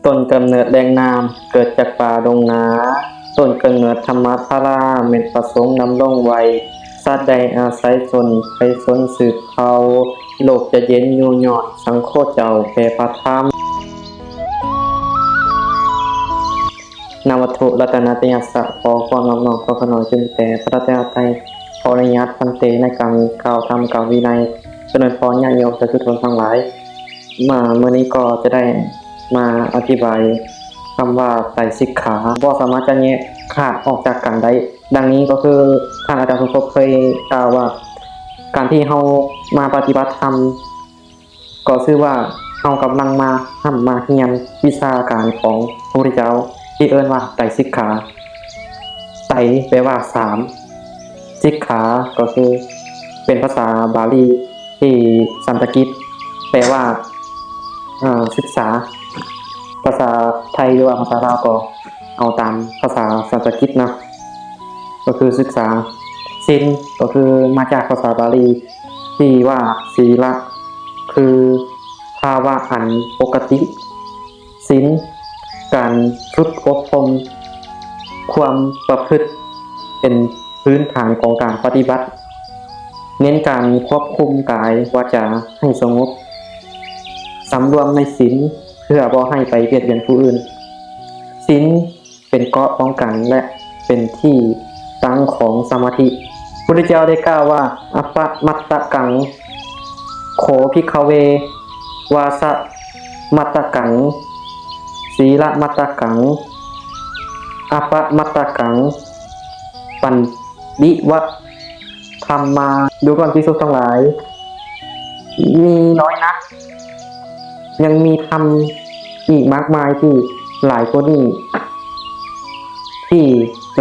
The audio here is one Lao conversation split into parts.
ຕົ້ນກຳເນີດແຫຼ່ງນ້ຳ ເກີດຈາກປ່າດົງນາ, ຕົ້ນກຳເນີດທຳມະທາລາ ແມ່ນພະສົງດຳລົງໄວ້, ສັດໄດ້ອາໄສຊົນ ໄພຊົນສືບເຜົ່າ, ໂລກຈະເຢັນຢູ່ຍ້ອນສັງໂຄເຈົ້າແຜ່ພະທຳ. ນາມວັດຖຸລັດຕະນະຕະຍະສະ ຂໍຄວາມນອບນ້ອມ ຂໍຂະໜອຍ ຈະມີແຕ່ພະລັດຕະນະໄຕ. ຂໍອະນຸຍາດພັນເຕ ໃນການກ່າວທຳກ່າວວິໄນ. ຈະເລີນພອນ ຍາດໂຍມສາທຸຊົນທັງຫຼາຍ. ມາມື້ນີ້ກໍຈະໄດ້ມາອະທິບາຍຄຳວ່າໄຕສິກຂາ ບໍ່ສາມາດຈະແຍກຂາດອອກຈາກກັນໄດ້. ດັ່ງນີ້ກໍຄື ທ່ານອາຈານສົມທົບເຄີຍກ່າວວ່າ ການທີ່ເຮົາມາປະຕິບັດທຳ ກໍຊື່ວ່າເຮົາກຳລັງມາຮ່ຳມາຮຽນວິຊາການຂອງພະພຸດທະເຈົ້າ ທີ່ເອີ້ນວ່າໄຕສິກຂາ. ໄຕແປວ່າສາມ, ສິກຂາກໍຄືເປັນພາສາບາລີທີ່ສັນສະກິດ ແປວ່າ ເອີ ສຶກສາ. ພາສາໄທ ຫຼືວ່າພາສາລາວ ກໍເອົາຕາມພາສາສັນສະກິດເນາະ ກໍຄືສຶກສາ. ສິນກໍຄືມາຈາກພາສາບາລີທີ່ວ່າສີລະ ຄືພາວະອັນປົກກະຕິ. ສິນ ການຝຶກອົບຮົມຄວາມປະພຶດ ເປັນພື້ນຖານຂອງການປະຕິບັດ, ເນັ້ນການຄວບຄຸມກາຍວາຈາໃຫ້ສະຫງົບ, ສຳລວມໃນສິນ ເພື່ອບໍ່ໃຫ້ໄປບຽດບຽນຜູ້ອື່ນ. ສິນ ເປັນເກາະປ້ອງກັນ ແລະ ເປັນທີ່ຕັ້ງຂອງສະມາທິ. ພຸດທະເຈົ້າໄດ້ກ່າວວ່າ ອະປະມັດຕະກັງ ໂຂ ພິກຂະເວ ວາສະມັດຕະກັງ ສີລະມັດຕະກັງ ອະປະມັດຕະກັງ ປັນ ດິວະທຳມາ. ດູກ່ອນພິກຂຸທັງຫຼາຍ, ມີນ້ອຍນັກ, ຍັງມີທຳອີກມາກມາຍທີ່ຫຼາຍກວ່ານີ້, ທີ່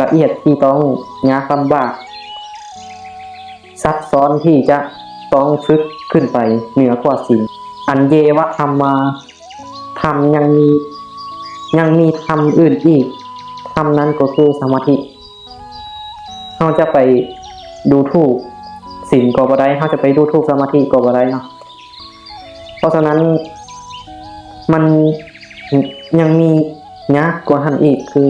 ລະອຽດ, ທີ່ຕ້ອງຍາກລຳບາກ, ຊັບຊ້ອນ, ທີ່ຈະຕ້ອງຝຶກຂຶ້ນໄປເໜືອກວ່າສິນ. ອັນເຍວະທຳມາ, ທຳຍັງມີ, ຍັງມີທຳອື່ນອີກ, ທຳນັ້ນກໍຄືສະມາທິ. ເຮົາຈະໄປດູຖູກສິນກໍບໍ່ໄດ້, ເຮົາຈະໄປດູຖູກສະມາທິກໍບໍ່ໄດ້ເນາະ. ເພາະສະນັ້ນ ມັນຍັງມີຍາກກວ່າຫັ້ນອີກ, ຄື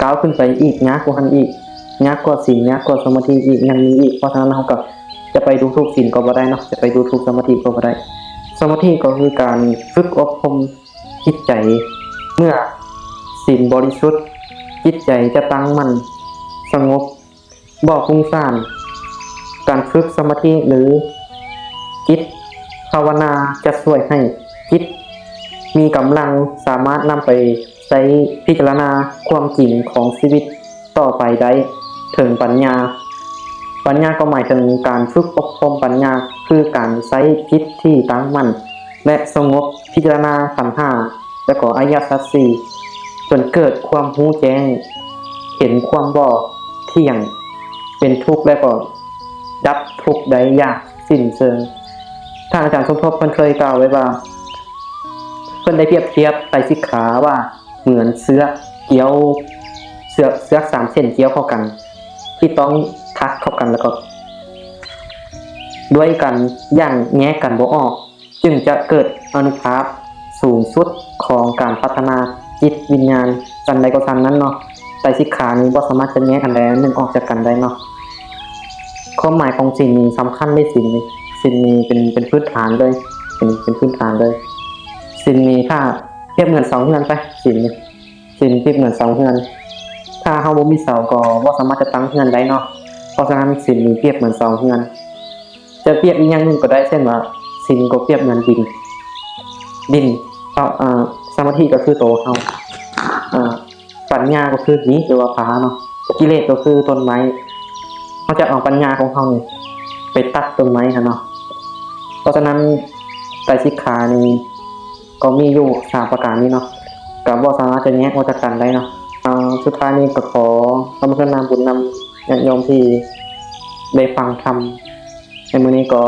ກ້າວຂຶ້ນໄປອີກ, ຍາກກວ່າຫັ້ນອີກ, ຍາກກວ່າສິນ, ຍາກກວ່າສະມາທິອີກ, ຍັງມີອີກ. ເພາະສະນັ້ນ ເຮົາກໍຈະໄປດູຖູກສິນກໍບໍ່ໄດ້ເນາະ, ຈະໄປດູຖູກສະມາທິກໍບໍ່ໄດ້. ສະມາທິກໍຄືການຝຶກອົບຮົມ ຈິດໃຈ. ເມື່ອສິນບໍລິສຸດ, ຈິດໃຈຈະຕັ້ງໝັ້ນ, ສະຫງົບ, ບໍ່ຟຸ້ງສ້ານ. ການຝຶກສະມາທິ ຫຼື ຈິດພາວະນາ ຈະຊ່ວຍໃຫ້ຈິດມີກຳລັງ, ສາມາດນຳໄປໃຊ້ພິຈາລະນາຄວາມຈິງຂອງຊີວິດຕໍ່ໄປໄດ້ເຖິງປັນຍາ. ປັນຍາກໍໝາຍເຖິງການຝຶກອົບຮົມປັນຍາ, ຄືການໃຊ້ຈິດທີ່ຕັ້ງໝັ້ນ ແລະ ສະຫງົບ, ພິຈາລະນາຂັນຫ້າ ແລະ ກໍອະລິຍະສັດສີ່ ຈົນເກີດຄວາມຮູ້ແຈ້ງ, ເຫັນຄວາມບໍ່ທ່ຽງ, ເປັນທຸກ ແລະ ກໍດັບທຸກໄດ້ຢ່າງສິ້ນເຊີງ. ທ່ານອາຈານສົມທົບເພິ່ນເຄີຍກ່າວໄວ້ວ່າ ເພິ່ນໄດ້ປຽບທຽບໄຕສິກຂາວ່າ ເໝືອນເຊືອກກ່ຽວ, ເຊືອກ, ເຊືອກສາມເສັ້ນກ່ຽວເຂົ້າກັນ ທີ່ຕ້ອງຖັດເຂົ້າກັນ ແລ້ວກໍດ້ວຍກັນຢ່າງແຍກກັນບໍ່ອອກ, ຈຶ່ງຈະເກີດອານຸພາບສູງສຸດຂອງການພັດທະນາຈິດວິນຍານ. ສັນໃດກໍສັນນັ້ນເນາະ, ໄຕສິກຂານີ້ບໍ່ສາມາດຈະແຍກອັນໃດອັນໜຶ່ງອອກຈາກກັນໄດ້ເນາະ. ຄວາມໝາຍຂອງສິນນີ້ສຳຄັນເດ້, ສິນນີ້, ສິນນີ້ເປັນ, ເປັນພື້ນຖານເລີຍ, ເປັນ, ເປັນພື້ນຖານເລີຍ. ສິນນີ້ຖ້າ ປຽບເໝືອນເສົາເຮືອນໄປ, ສິນນີ້, ສິນປຽບເໝືອນເສົາເຮືອນ. ຖ້າເຮົາບໍ່ມີເສົາກໍບໍ່ສາມາດຈະຕັ້ງເຮືອນໄດ້ເນາະ. ເພາະສະນັ້ນ ສິນນີ້ປຽບເໝືອນເສົາເຮືອນ. ຈະປຽບອີກຢ່າງໜຶ່ງກໍໄດ້, ເຊັ່ນວ່າ ສິນກໍປຽບເໝືອນດິນ, ດິນ, ເຮົາ, ອາ, ສະມາທິກໍຄືໂຕເຮົາ, ອາ, ປັນຍາກໍຄືຫີນ ຫຼືວ່າຜາເນາະ, ກິເລດກໍຄືຕົ້ນໄມ້. ເຮົາຈະເອົາປັນຍາຂອງເຮົານີ້ໄປຕັດຕົ້ນໄມ້ຫັ້ນເນາະ. ເພາະສະນັ້ນ ໄຕສິກຂານີ້ ກໍມີຢູ່ສາມປະການນີ້ເນາະ, ກໍບໍ່ສາມາດຈະແຍກອອກຈາກກັນໄດ້ເນາະ. ເອົາ, ສຸດທ້າຍນີ້ກໍຂໍອຳນວຍນາມບຸນນຳຍາດໂຍມທີ່ໄດ້ຟັງທຳໃນມື້ນີ້. ກໍ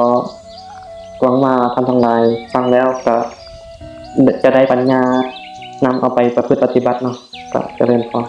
ຫວັງວ່າທ່ານທັງຫຼາຍຟັງແລ້ວກໍຈະໄດ້ປັນຍານຳເອົາໄປປະພຶດປະຕິບັດເນາະ. ກໍຈະເລີນພອນ.